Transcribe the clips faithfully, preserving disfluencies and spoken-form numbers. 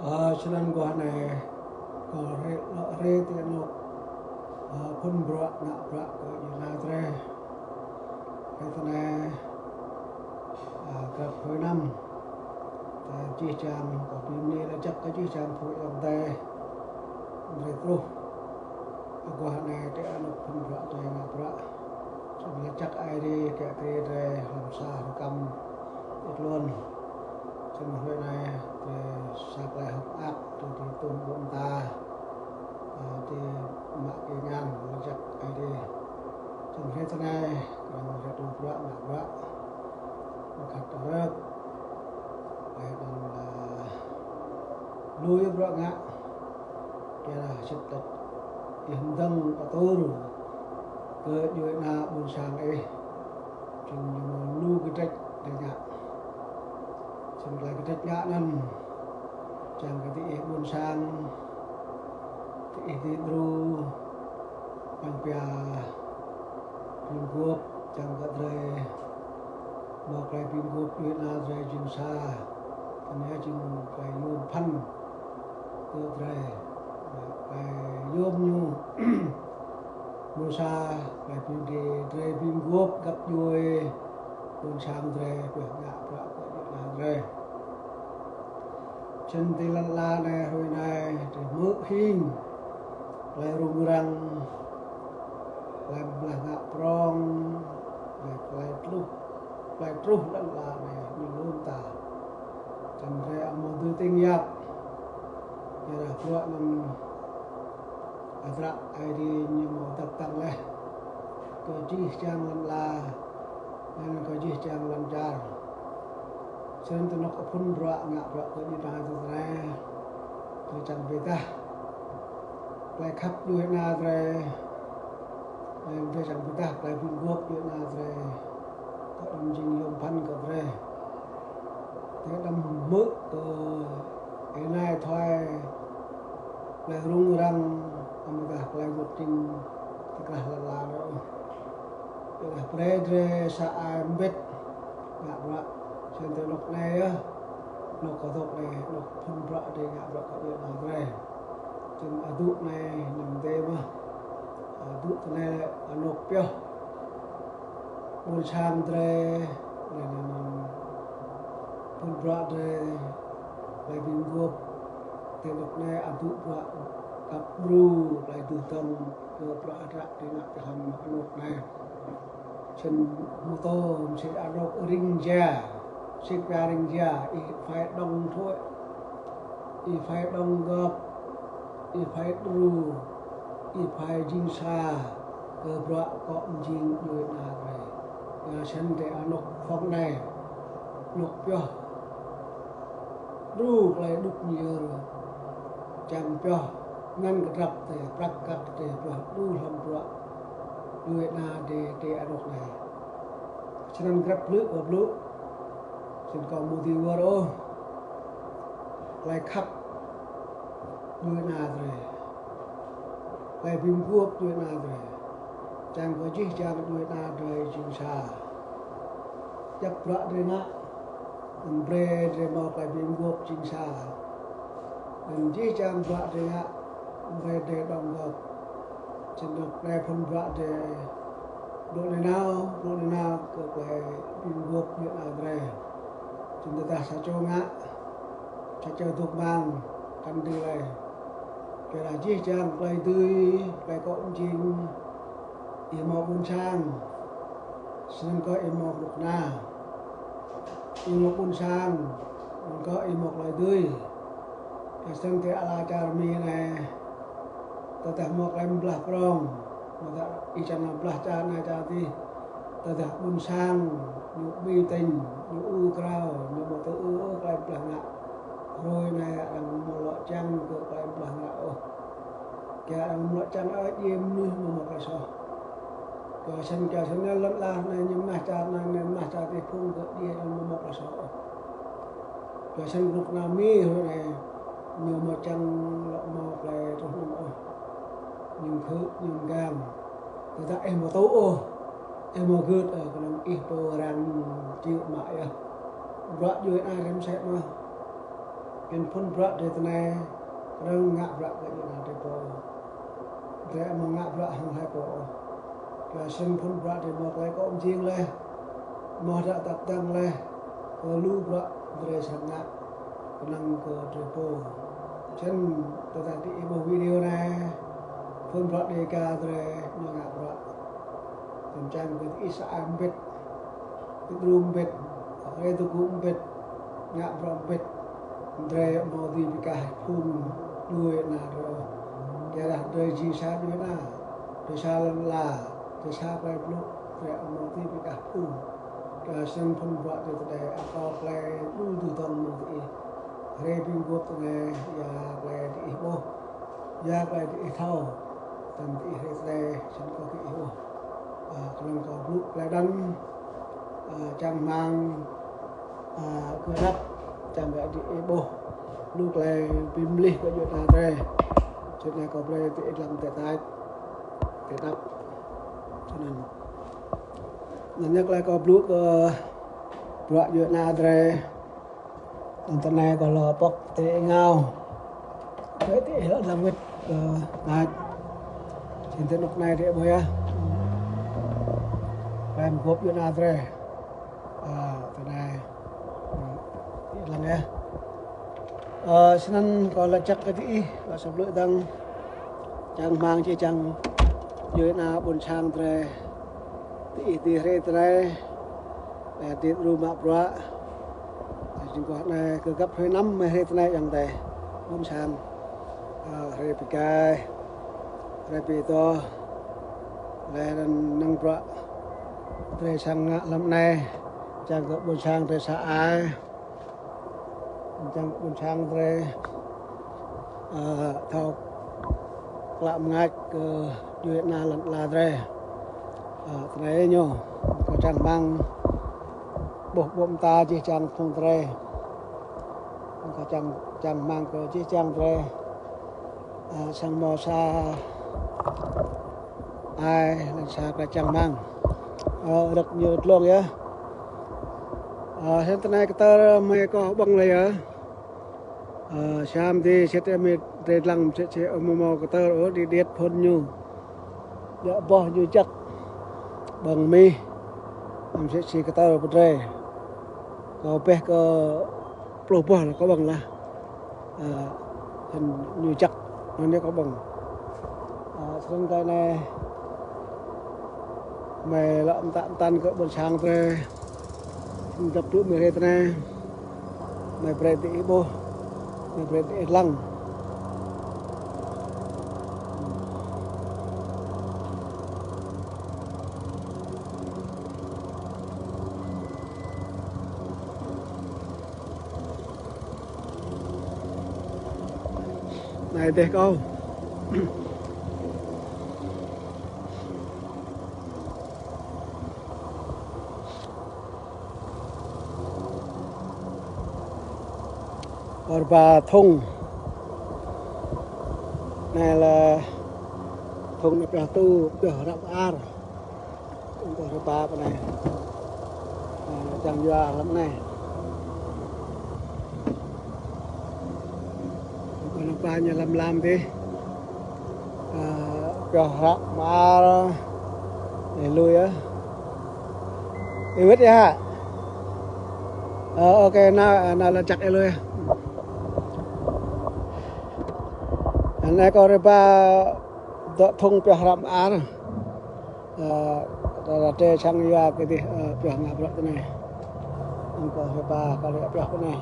Ơ, snăn aguah anei, kâo hriê, lŏ hriê ti anôk, ơ, phŭn bruă ngă bruă kơ djuê ana drei. Hriê ti anei, ơ, grăp hruê năm. Ơ, jih jang, kâo bi mni lač jăk kơ jih jang phung ayŏng adei drei truh aguah anei ti anôk phŭn bruă drei ngă bruă. Snăn lač jăk Aê Diê kiă kriê drei hlăm sa hruê kăm ti tluôn. Snăn hruê anei drei sa klei hơ̆k mơak, drei, drei tuôm ƀô̆ mta, ơ, drei mă kngan, lač jăk Aê Diê. Snăn hruê anei, knŏng drei tŭ bruă, ngă bruă, mkăt rơ̆k, leh anăn, ơ, lui bruă ngă, kyuadah sĭt lač ih mdơ̆ng atur kơ djuê ana ƀuôn sang ih, jing ñu mâo lu kdrêč drei ngă. Snăn klei kdrêč ngă anăn čiăng kơ diih ƀuôn sang, diih ti đru, čiăng pia bi mguôp, čiăng kơ drei mâo klei bi mguôp djuê ana drei jing sa. Anei jing klei yuôm bhăn kơ drei, klei yuôm ñu mrô sa, klei bi mdê drei bi mguôp găp djuê ƀuôn sang drei, pioh ngă bruă kơ djuê ana drei. Snăn ti lăn ala anei hruê anei, drei hmư̆ hing klei rŭng răng, klei blah ngă prŏng, klei, klei tluh, klei truh lăn ala anei ñu lu mta. Snăn drei amâo dưi tĭng yap. Kyuadah bruă anăn hdră Aê Diê ñu mâo dăp tăng leh kơ jih jang lăn ala, leh anăn kơ jih jang lăn čar. Snăn ti anôk phŭn bruă ngă bruă kơ djuê ana drei, drei čiăng bi êdah klei khăp djuê ana drei, leh anăn drei čiăng bi êdah klei bi mguôp djuê ana drei, kơ anăn jing yuôm bhăn kơ drei. Drei đăm hmư̆ kơ ênai thoi klei rŭng răng, amâodah klei wăt tĭng ti krah lăn ala anei. Ƀiădah brei drei sa ai mbĭt ngă bruă. Snăn ti anôk anei yơh, anôk kâo dôk anei, anôk phŭn bruă drei ngă bruă kơ djuê ana drei. Snăn adŭ anei ñu mdê mơh. Adŭ tinei lĕ anôk pioh ƀuôn sang drei, leh anăn phŭn bruă drei, klei bi mguôp. Ti anôk anei adŭ bruă kăp đru klei duh dơ̆ng kơ bruă hdră drei ngă ti hlăm anôk anei. Snăn mtô msĕ anôk rĭng jia, sĭt pia rĭng jia, ih phải đồng thuận, ih phải đồng góp, ih phải đru, ih phải jing sa kơ bruă kŏ mjing djuê ana drei. Kyua snăn drei anôk phŏng anei, anôk pioh đru klei đŭt myơr, čiăng pioh ngăn kdrăp drei, prăk kăk drei pioh đru hlăm bruă djuê ana drei ti anôk anei. Snăn grăp blư̆ kâo blŭ, snăn kâo amâo dưi wơr ôh. Klei khăp djuê ana drei, klei bi mguôp djuê ana drei, čiăng kơ jih jang djuê ana drei jing sa. Djăp bruă drei ngă, anăn brei drei mâo klei bi mguôp jing sa. Anăn jih jang bruă drei ngă, brei drei đồng góp. Snăn anôk anei phŭn bruă drei, blŭ nanao, blŭ nanao kơ klei bi mguôp djuê ana drei. Snăn tơdah sa čô ngă, sa čô dôk mang, kăn dưi lei. Kyuadah jih jang klei dưi, klei kŏ mjing, ih mâo ƀuôn sang, snăn kơh ih mâo knŭk kna. Ih mâo ƀuôn sang, snăn kơh ih mâo klei dưi. Kyua snăn ti ala čar Mi anei, tơdah mâo klei mblah prŏng, amâodah ih čiăng blah čar anei čar dih, tơdah ƀuôn sang ñu ƀĭng tĭng, ñu ur krao, ñu amâo tŭ ư ôh klei blah ngă, hruê anei Kyua arăng amâo čiăng ôh djiê mnuih amâo mâo klei soh. Kyua snăn, kyua snăn lăn ala anei ñu mnah čar anăn, ñu mnah čar ti phung kơ djiê anăn amâo mâo klei soh ôh. Kyua snăn knŭk kna Mi hruê anei ñu amâo čiăng lŏ mâo klei truh anăn ôh. Ñu khư̆, ñu mgang. Tơdah ih amâo tŭ ôh, ih amâo gưt, ơ, knŏng ih pô arăng čiu mă yơh. Bruă djuê ana drei msĕ mơh. Ƀiădah phŭn bruă drei tinei, knŏng ngă bruă kơ djuê ana drei pô. Drei amâo ngă bruă hŏng hlei pô ôh. Kyua snăn phŭn bruă drei mâo klei kŏ mjing leh, mâo hdră tăp dăng leh, kơ lu bruă drei srăng ngă, knŏng kơ drei pô. Snăn tơdah diih ƀuh video anei, phŭn bruă Dega drei ñu ngă bruă. Čiăng kơ diih sa ai mbĭt, diih đru mbĭt, hriê dôk gŭ mbĭt, ngă bruă mbĭt, drei amâo dưi bi kah phung djuê ana drei. Kyuadah drei jing sa djuê ana, drei sa lăn ala, drei sa klei blŭ, drei amâo dưi bi kah phung. Kyua snăn phŭn bruă drei tơdah akâo klei đru dôk dơ̆ng mơ̆ng diih. Hriê bi mguôp tinei, ya klei diih ƀuh, ya klei diih thâo, tăm diih hriê tinei, snăn kâo kơ ih ƀuh. Ơ, knŏng kâo blŭ klei anăn, ơ, čang hmăng, ơ, kơ anăp, čiăng kơ diih ƀuh lu klei bi mlih kơ djuê ana drei. Snăn kâo brei diih dlăng ti tač, ti anăp. Snăn. Anăn yơh klei kâo blŭ kơ bruă djuê ana drei. Anăn tinei kâo lŏ pŏk ti êngao. Brei diih lŏ dlăng wĭt kơ tač. Snăn ti anôk anei diih ƀuh yơh. Klei mguôp djuê ana drei. Ơ, tinei. Diih dlăng yơh. Ơ, snăn kâo lač jăk kơ diih, lŏ sa blư̆ dơ̆ng. Čang hmăng jih jang djuê ana ƀuôn sang drei. Diih dưi hriê tinei, leh diih đru mă bruă. Jing kâo anei kơ găp hruê năm mei hriê tinei ayŏng adei. Ƀuôn sang, ơ, hriê bi gai, hriê bi doh. Leh anăn năng bruă drei srăng ngă hlăm anei, čiăng kơ ƀuôn sang drei sa ai. Čiăng ƀuôn sang drei, ơ, thâo klă mngač kơ djuê ana lăn ala drei. Ơ, tinei ñu, kâo čang hmăng ƀuh ƀô̆ mta jih jang phung drei. Kâo čang, čang hmăng kơ jih jang drei. Ơ, srăng mâo sa ai, leh sa klei čang hmăng. Ơ, rơ̆k ñu dlông yơh. Ơ, snăn tinei ktơr mei kâo ƀơ̆ng leh yơh. Ơ, siam ti sĭt mei drei dlăng msĕ si amâo mâo ktơr ôh, điêt điêt phŭn ñu. Djŏ boh ñu jăk. Ƀơ̆ng mih. Msĕ si ktơr pơ drei. Kâo beh kơ pluh boh leh kâo ƀơ̆ng leh. Ơ, snăn ñu jăk, anăn yơh kâo ƀơ̆ng. Ơ, snăn tinei mei lŏ mtă mtăn kơ ƀuôn sang drei. Snăn dăp blŭ mei hriê tinei. Mei brei diih ƀuh. Mei brei diih dlăng. Anei dih kâo. Kâo rơpa thŭng. Anei lĕ thŭng anei pioh tu, pioh hră mơar. Kâo rơpa pơ anei. Ơ, čiăng yua hlăm anei. Kâo rơpa ñu hlăm lam dih. Ơ, pioh hră mơar. Anei lui yơh. Ih wĭt yơh hă? Ơ, ok, nao, nao lač jăk ih lui yơh. Anei kâo rơpa dŏ thŭng pioh hră mơar. Ơ, tơdah drei srăng yua kơ dih, ơ, pioh ngă bruă tinei. Anăn kâo rơpa kơ lĕ pioh tinei.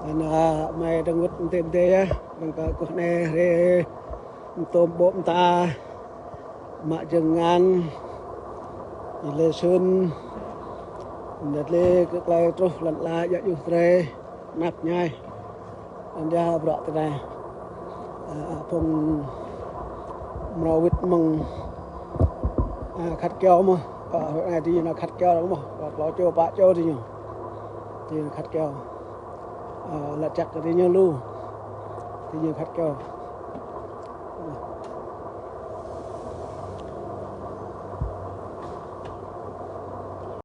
Anăn, ơ, mei dơ̆ng wĭt mdê mdê yơh, dơ̆ng kơ kuh anei hriê, mtôm ƀô̆ mta, mă jơ̆ng ngăn, ih lĕ sun, Nĕt lĕ kơ klei truh lăn ala djă juh drei, năp ñai. Anăn ya bruă tinei. Ơ, phung mrâo wĭt mơ̆ng, ơ, khăt kyâo mơh. Kơ hruê anei diñu nao khăt kyâo mơh. Kơ tlâo čô pă čô diñu. Diñu khăt kyâo. Ơ, lač jăk kơ diñu lu. Diñu khăt kyâo.